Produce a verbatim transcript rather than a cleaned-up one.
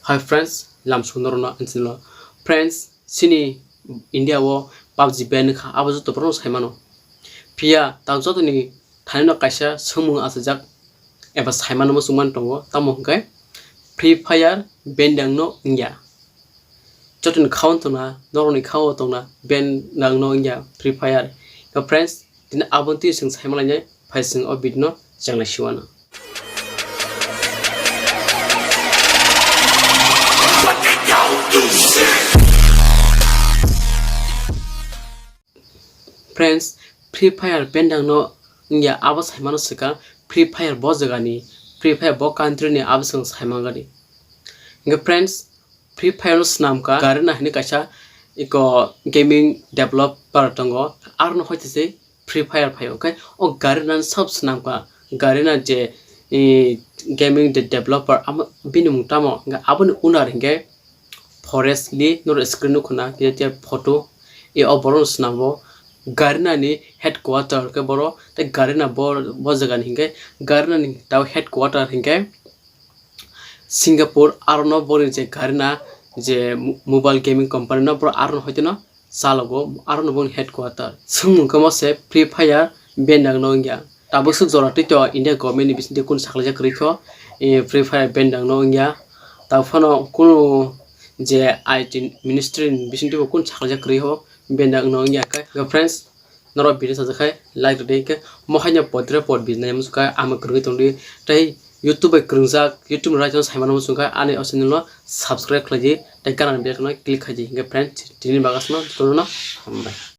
Hi friends, lamsong norokno ang channel o. Friends, chini India o PUBG ban wngkha, abo joto borok no sai mano. Phiya tak jotoni thani no kaisa swngmung achajak eba sai mano muchung man tongo, tamo hwnkhe Free Fire ban dang no wngya. Jotoni khao tongna, norokni khao tongna ban dang no wngya Free Fire. Friends, tini aboni twi chwng sai manlainai, phai chwng o video no chenglai siwano. Friends, Free Fire ban dang no wngya abo sai mano swkang Free Fire bo jagani, Free Fire bo country ni abo chwng sai mangani. Hwnkhe friends, Free Fire no swnamkha Garena hinwi kaisa eko gaming developer tongo, aro no hoite se Free Fire phaio. Hwnkhe o Garena ni sab swnamkha, Garena je, eh, gaming de developer, amo bini mung tamo? Hwnkhe aboni owner hwnkhe Forest Lee, noro screen nukho na, kisa photo, e o borok no swnamo. Garena ni headquarter khe boro, tei Garena bo, bo jagani hwnkhe, Garena ni tao headquarter hwnkhe Singapore, aro no boni je Garena je mo-, mobile gaming company no boro aro no hoite no chalogo, aro no boni headquarter. Swngmung khe mo se Free Fire ban dang no wngya. Tabuk swk jora twi to India government ni bisingtwi kunu saklaijak kwrwi kho, eh, Free Fire ban dang no wngya. Tabuk phano kunu je I T ministry ni bisingtwi bo kunu saklaijak kwrwi ho ban dang no wngya khe. Friends, norok video sajak khai like rwdi, hwnkhe mo haino podre pod bijna muchung kha, ama kwrwngwi tongdi. Tei YouTube bai kwrwngjak, YouTube ni raisa sai mano muchung kha, ani o channel no subscribe khlaidi, tei gana ni bell no click khaidi. Hwnkhe friends, tini bagwi aswkno, jotono no hambai.